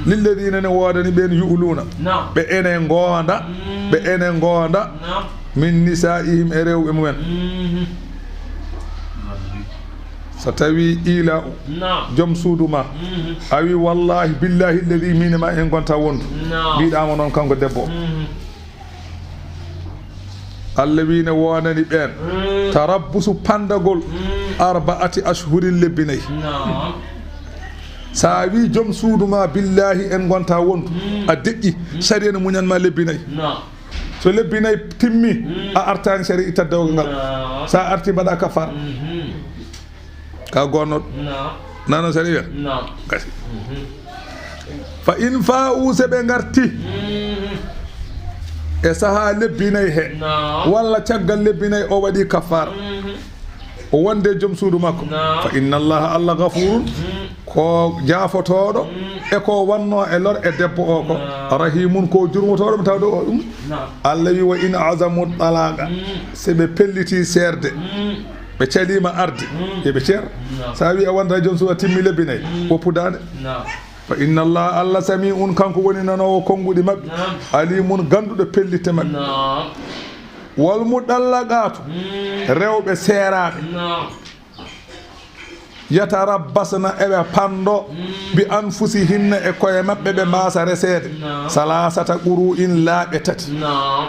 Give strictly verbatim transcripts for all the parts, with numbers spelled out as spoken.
Lilladina ne woodani ɓen yu'luna. Naam. Ɓe ene ngoonda. Mm. Ɓe ene ngoonda. Naam. Min nisaa'ihim e rewɓe mumen. Mhm. So tawi ila o. Naam. Joom suudu ma. Mhm. A wi wallahi billahi alladhi min ma en gonta wondu. Naam. Mbiɗamo noon kanko debbo. Mhm. Allah wi ne wonani ɓen. Mm. Tarabbusu pandagol. Mm. Arba'ati ashhurin lebbi nayi. Naam. Sa wi joom suudu ma billahi en gonta wondu. Mm. A deƴƴi. Mm. Sariya no muñan ma lebbi nayi. Naam. So lebbi nayi timmi. Mm. A artani sariya itta dewgal ngal. Naam. Sa arti mbaɗa kafara. Mhm. Ka gonnoɗo. Naam. Nano sariya. Naam. Gasi. Mhm. Fa in fa'u, se ɓe ngarti. Mhm. E saha lebbi nayi he. Naam. Walla caggal lebbi nayi o waɗi kafara. Mhm. O wonde joom suudu makko. Naam. Fa inna Allaha, Allah gafurun. Mhm. Ko jaafotoɗo. Mhm. E ko wanno e lor e debbo o ko. Naam. Rahimun, ko jurmotoɗo mo tawde o ɗum. Naam. Allah wi wa in azamu talaqa. Mhm. Se ɓe pelliti serde. Mhm. Ɓe calima arde, mm, yo ɓe ceer. Naam. Sa wi a wonta joom suudu a timmi lebbi nayi, mm, woppu daande. Naam. Fa inna Allah, Allah sami'un, kanko woni nanowo konnguɗi maɓɓe. Naam. Alimun, ganduɗo pellitte maɓɓe. Naam. Wal mudallaqatu, mm, rewɓe seeraaɓe. Naam. Yatarabbasna, eɓe pando, mm, bi anfusihinna, e koye maɓɓe, ɓe mbasa reseede. Naam. Salasata quru'in, laaɓe tati. Naam.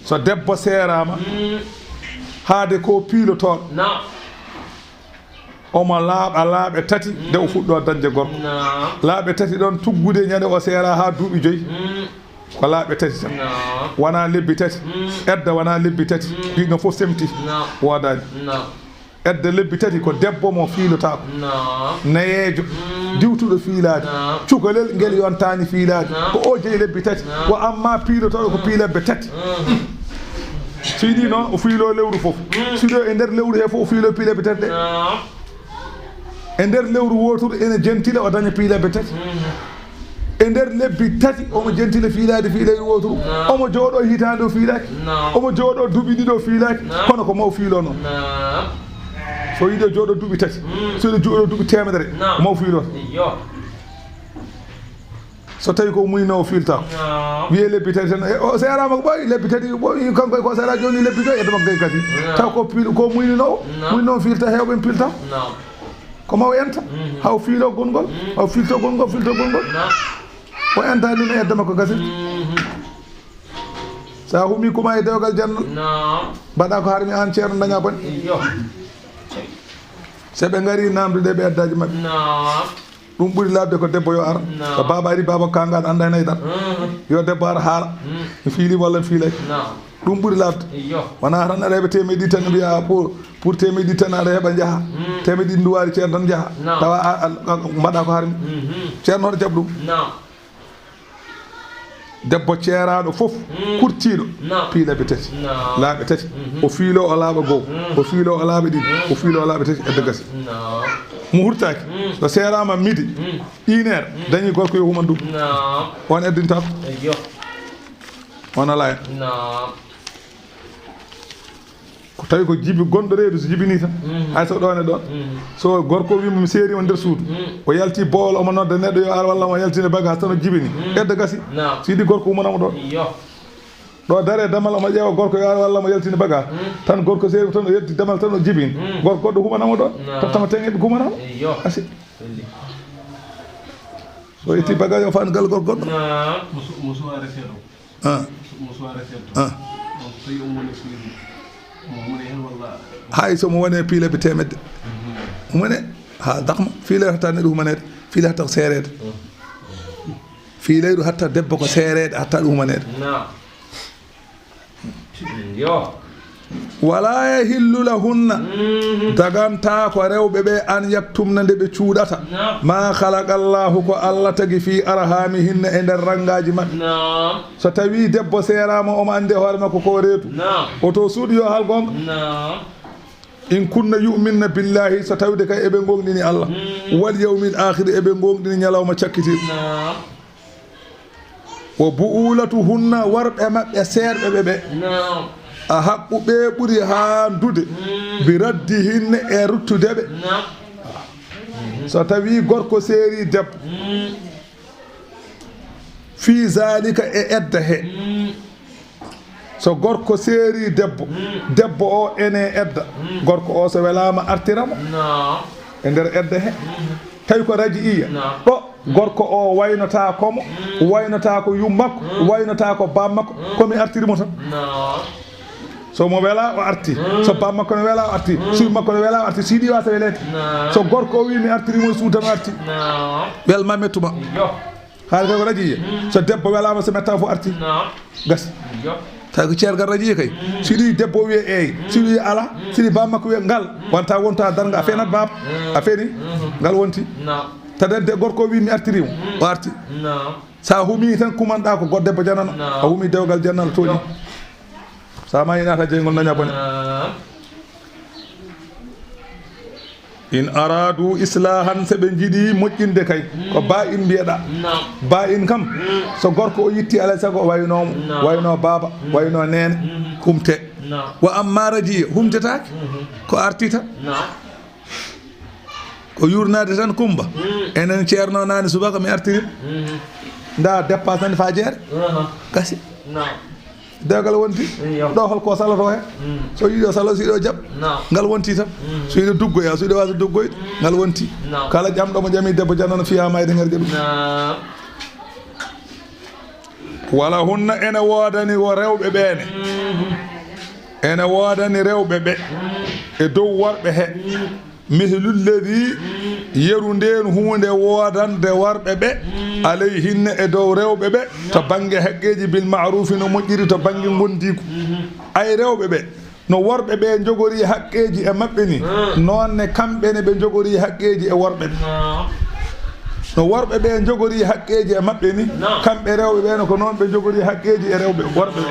So debbo seeraama, mm, haade ko piilotoɗo, naam, omo laaɓa laaɓe tati, mm, nde o fuɗɗo dañde gorko. Naam. Laaɓe tati ɗon tuggude ñande o seera haa duuɓi joyi. Mm. Ko laaɓe tati tan. Naam. Wona lebbi tati. Mm. Edda wona lebbi tati. Mm. Ɗiɗon fof semti. Naam. Woodaani. Naam. Edda lebbi tati ko debbo mo fiilotaako. Naam. Nayeejo. Mm. Diwtuɗo fiilaade. Naam. Cukalel ngel yontaani fiilaade. Naam. Ko o jeyi lebbi tati. Naam. Wa amma piilotooɗo ko, mm, piilebbe tati. Mm. So yiɗi noon, o fiilo lewru fof. Mm. So yiɗi e nder lewru he fof, o fiilo piilebbe tati ɗe. Naam. E nder lewru wooturu, ene jentila o daña piilebbe tati. Mm. E nder lebbi tati, omo jentila fiilaade fiilayru wooturu. Naam. Omo jooɗo hitaande o fiilaaki. Naam. Omo jooɗo duuɓi ɗiɗi o fiilaaki. Naam. Kono ko maw fiilo noon. Naam. So yiɗi o jooɗo duuɓi tati. Mm. So yiɗi jooɗo duuɓi teemedere, naam, ko maw fiilo. Iyo. So tawi ko muynoowo fiiltaako. Naam. Wiye lebbi tati tan, e, o seeraama ko ɓooyi, lebbi tati ko ɓooyi, kanko ko seera jooni lebbi joyi, edda makko gay kasi. Naam. Taw ko piil-, ko muynoowo, naam, muynoowo fiilta, heewɓe en piilta. Naam. Ko maw enta, mhm, haw fiilo gongol, mhm, haw fiilto gongol, fiilto gongol. Naam. O entaani no edda makko gasi. Mhm. Sa humi kuma e dewgal janno. Naam. Mbaɗa ko harmi aan ceerno daña bone. Iyo. Se ɓe ngari namdude ɓe eddaaji maɓɓe. Naam. Ɗum ɓuri laaɓde ko debbo yo ar. Naam. Ko baaba ari, baaba kangal anda nay dar. Mhm. Yo debbo ar haala. Mhm. Mi fiili walla mi fiilay. Naam. Ɗum ɓuri laaɓde. Iyo. Wona tan aɗa heɓa teemedde ɗiɗi tan mbiya pour, pour teemedde ɗiɗi tan aɗa heɓa njaha. Mm. Teemedde ɗiɗi nduwaari ceerno tan njaha. Naam. Tawa a, a, a, mbaɗa ko harmi. Mhm. Ceerno hoto jaɓ ɗum. Naam. Debbo ceeraaɗo fof, mm, kurtiiɗo, naam, piilaɓe tati. Naam. Laaɓe tati. Mhm. O fiilo o laaɓa goo. Mm. O fiilo o laaɓa ɗiɗi. Mm. O fiilo o laaɓa tati, edda gasi. Naam. Mo hurtaaki. Mm. So seeraama midi, mm, une heure, mm, dañi gorko yo human ɗum. Naam. On eddintaako. Eyyo. On alaa hen. Naam. Ko tawi ko jibi gonɗo reedu so jibini tan. Mhm. Hay so ɗon e ɗon. Mhm. So gorko wi mo mi seeri on nder suudu. Mhm. O yalti boowal omo nodda neɗɗo yo ar walla mo yaltine bagage tan o jibini. Mhm. Edda gasi. Naam. So yiɗi gorko umanamo ɗon. Iyo. Ɗo dare damal omo ƴeewa gorko yo ar walla mo yaltine bagage. Mhm. Tan gorko seeri tan o yalti damal tan o jibini. Mhm. Gorko goɗɗo humanamo ɗon. Naam. Tottama teŋe ɓe humanamo. Iyo. Asi. Welli. So itti bagage o fan gal gorko goɗɗo. Naam. Musu-, musuwaare seeɗa. Ah. Musuwaare seeɗa. Ah. Donc, so tawi omo woni piilaɓe, omo woni heen walla? Hay so mo woni piilaɓe teemedde. Mhm. Omo woni, ha dakma, fiilayru hatta neɗɗo humaneede, fiilayru hatta ko seereede. Mhm. Fiilayru hatta debbo ko seereede, hatta ɗum humaneede. Naam. Yo. Wala yahillu lahunna. Mhm. Daganta ko rewɓe ɓe an yaktumna nde ɓe cuuɗata. Naam. Ma khalaqa Allahu ko Allah tagi fi arhamihinna e nder rangaaji maɓɓe. Naam. So tawi debbo seeraama, omo anndi e hoore makko ko reedu. Naam. O to suudu yo haal goonga. Naam. In kunna yu'minna billahi, so tawde kay eɓe goongɗini Allah. Mm. Wal yawmil akhir, eɓe goongɗini ñalawma cakkitiiɗo. Naam. Wa bu'ulatuhunna, worɓe maɓɓe seerɓe ɓe ɓe. Naam. A haqqu ɓe ɓuri haandude. Mm. Bi raddihinna e ruttude ɓe. Naam. So tawi gorko seeri debbo, fi zalika, e edda he. So gorko seeri debbo, debbo o ene edda, gorko o so welaama artira mo e nder edda he. Tawi ko raji'iya, ɗo gorko o waynotaako mo, waynotaako yummakko, waynotaako bammakko, ko mi artiri mo tan. So mo wela, o arti. So bammakko ne wela, o arti. So yummakko ne wela, o arti. So yiɗi wasa weleede. So gorko o wi mi artiri mo e suudu tan, o arti. Wel ma mettuma. Haala kay ko rajiya. So debbo welaama, so metta fof arti. Gasi. Tawi ko ceergal rajiya kay. So yiɗi debbo o wiya eey. So yiɗi ala. So yiɗi bammakko wiya ngal. Wonta wonta darnga a fenat baaba. A feni. Ngal wonti. Tadande gorko o wi mi artiri mo. O arti. Sa humi tan kumanɗa ko goɗɗo debbo janano. A humi dewgal janano tooñi. Sa ma ina ta jeyngol naña bone. In aradu islahan, so ɓe njiɗi moƴƴinde kay. Ko ba in mbiyeɗa. Ba in kam, so gorko o yitti alay sago o wayno mo, wayno baaba, wayno neene, kumte. Wa amma rajiya, humtetaake. Ko arti tan. Ko yurnaade tan, Kumba. Enen ceerno naani subaka mi artiri. Nda dépasse tan fa jeere. Gasi. Dewgal wonti. Ɗo hol ko saloto he? So yiɗo salo, so yiɗo jab. Ngal wonti tan. So yiɗo duggoya, so yiɗo wasa duggoy, ngal wonti. Kala ƴamɗo mo ƴami debbo janano fiya mayde ngar jaɓi. Wala hunna, ene woodani wo rewɓe ɓeene. Ene woodani rewɓe ɓe e dow worɓe he. Mihlu lladi, yeru ndeen huunde woodande worɓe ɓe, alayhinna, e dow rewɓe ɓe, to bannge haqqeeji bil ma'rufi, no moƴƴiri to bannge ngondiigu. Ay rewɓe ɓe, no worɓe ɓe njogori haqqeeji e maɓɓe ni, noon ne kamɓe ne ɓe njogori haqqeeji e worɓe ɓe. No worɓe ɓe njogori haqqeeji e maɓɓe ni, kamɓe rewɓe ɓe ne ko noon ɓe njogori haqqeeji e rewɓe, worɓe ɓe.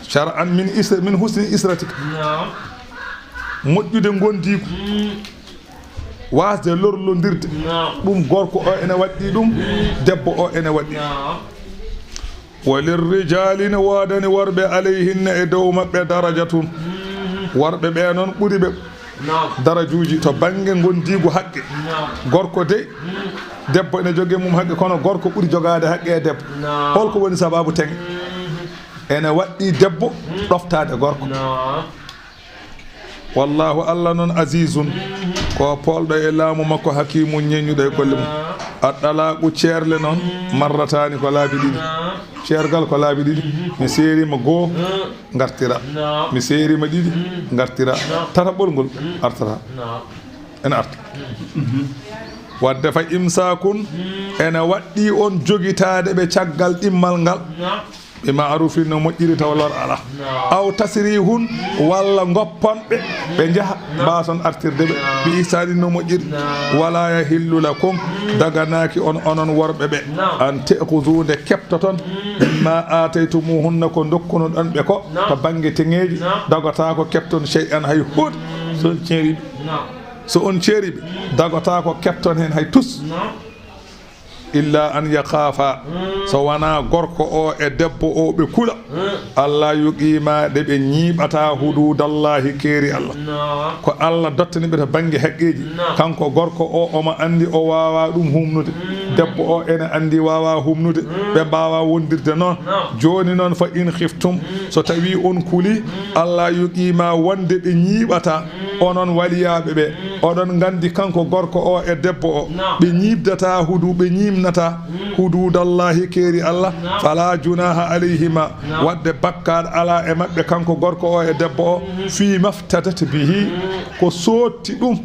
Shar'an min isra-, min husni isratika. Moƴƴude ngondiigu. Waasde lorlondirde. Ɗum gorko o ene waɗɗi ɗum, debbo o ene waɗɗi. Wa lirrijali, ne woodani worɓe, alayhinna, e dow maɓɓe, darajatun. Worɓe ɓe noon ɓuri ɓe darajuuji to bannge ngondiigu haqqe. Gorko dey, debbo ene jogii mum haqqe, kono gorko ɓuri jogaade haqqe e debbo. Holko woni sababu teng? Ene waɗɗi debbo ɗoftaade gorko. Wallahu, Allah noon, azizun, ko poolɗo e laamu makko, hakimun, ñeññuɗo e golle mum. Aɗɗalaaqu, ceerle noon, marrataani, ko laabi ɗiɗi. Ceergal ko laabi ɗiɗi. Mi seerima goo, ngartira. Mi seerima ɗiɗi, ngartira. Tataɓol ngol artata. Ene arta. Wadde fa imsaakun, ene waɗɗi on jogitaade ɓe caggal ɗimmal ngal. Bi ma'rufin, no moƴƴiri, tawa lor alaa. Aw tasrihun, walla ngoppon ɓe, ɓe njaha, mbaason artirde ɓe, bi ihsanin, no moƴƴiri. Wala yahillu lakum, daganaaki on, onon worɓe ɓe, an ta'khuzu, nde keɓtoton, mimma ataytumuhunna, ko ndokkunoɗon ɓe ko, to bannge teŋeeji, dagata ko keɓton shay'an, hay huunde, so on ceeriɓe. So on ceeriɓe, dagata ko keɓton heen hay tus. Illa an yakhafa, so wonaa gorko o e debbo o ɓe kula, alla yuqima, ɗe ɓe ñiiɓata hududallahi, keeri Allah. Ko Allah dottani ɓe to bannge haqqeeji. Kanko gorko o, omo anndi o waawaa ɗum humnude. Debbo o ene anndi waawaa humnude. Ɓe mbaawaa wondirde noon. Jooni noon, fa in khiftum, so tawii on kulii, alla yuqima, wonde ɓe ñiiɓata, onon waliyaaɓe ɓe, oɗon nganndi kanko gorko o e debbo o, ɓe ñiiɓdata hudu-, ɓe ñiiɓnata hududallahi, keeri Allah, fala junaha alayhima, waɗde bakkaat alaa e maɓɓe, kanko gorko o e debbo o, fi maftadat bihi, ko sootti ɗum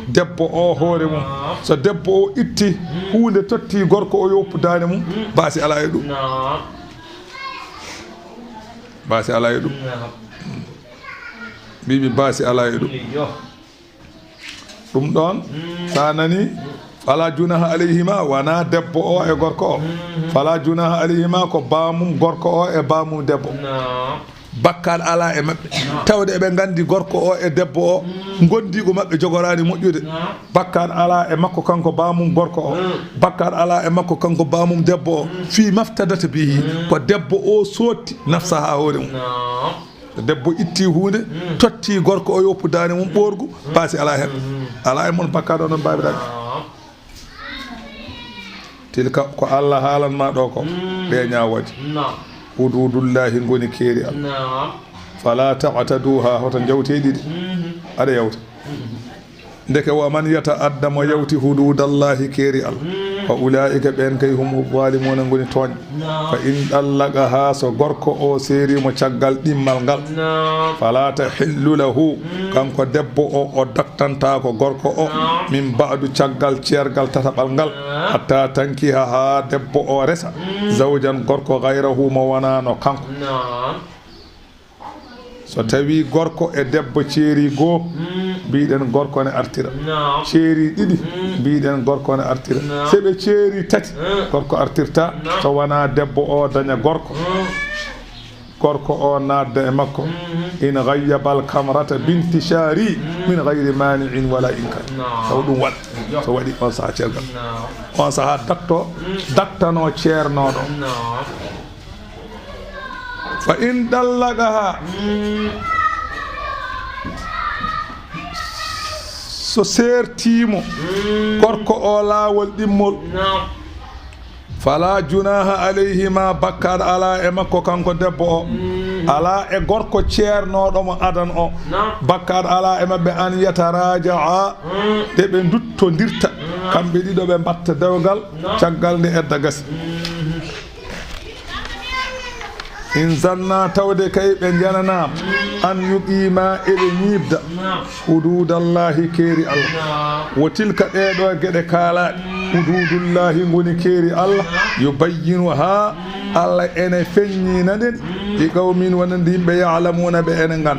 debbo o hoore mum. So debbo o itti huunde, totti gorko o, yo woppu daande mum, baasi alaa e ɗum. Baasi alaa e ɗum. Mbiimi baasi alaa e ɗum. Ɗum ɗoon, sa nani, fala junaha alayhima, wona debbo o e gorko o. Fala junaha alayhima, ko baamum gorko o e baamum debbo. Bakkaat alaa e maɓɓe. Tawde eɓe nganndi gorko o e debbo o, ngondiigu maɓɓe jogoraani moƴƴude. Bakkaat alaa e makko kanko baamum gorko o. Bakkaat alaa e makko kanko baamum debbo o. Fi maftadat bihi, ko debbo o sootti nafsaha hoore mum. Debbo itti huunde, totti gorko o yoppu daande mum ɓoorgu, paasi alaa heen. Alaa e mon bakkaat o noon, baabiɗaaɓe. Tilka, ko Allah haalan ma ɗo ko, ɗe ñaawooje. Huduudullaahi ngoni keeri Allah. Falaa ta'taduuhaa, hoto njawte ɗiɗi. Aɗa yawta. Ndeke, wa man yata'adda, mo yawti huduudallahi, keeri Allah, fa ulaa'ika, ɓeen kay, humu zaalimuuna, ngoni tooñ. Fa in ɗallaqahaa, so gorko o seeri mo caggal ɗimmal ngal, falaa tahillu lahu, kanko debbo o, o dottantaako gorko o, min ba'du, caggal ceergal tataɓal ngal, hatta tankiha, haa debbo o resa, zawjan, gorko, gayrahu, mo wonaa no kanko. So tawi gorko e debbo ceeri goo, mbiɗen gorko ne artira. Ceeri ɗiɗi, mbiɗen gorko ne artira. So ɓe ceeri tati, gorko artirta. So wonaa debbo o daña gorko, gorko o naatda e makko. In ghayyabal kamrata binti shari min ghayri mani'in wala inkar. Taw ɗum waɗa. So waɗi on saha ceergal. On saha datto, dattano ceernooɗo. Fa in ɗallaqaha, so seertiimo gorko o laawol ɗimmol, fala junaha alayhima, bakkaat alaa e makko kanko debbo o, alaa e gorko ceernooɗo mo adan o, bakkaat alaa e maɓɓe, an yataraja'a, de ɓe nduttondirta, kamɓe ɗiɗo ɓe mbatta dewgal, caggal nde edda gasi. In zanna, tawde kay ɓe njananaama, an yuqima, eɓe ñiiɓda, huduudallahi, keeri Allah. Wo tilka, ɗee ɗoo geɗe kaalaaɗe, huduudullahi, ngoni keeri Allah, yubayyinuha, Allah ene feññina ɗen, li qawmin, wonande yimɓe, ya'lamuuna, ɓe ene ngannda.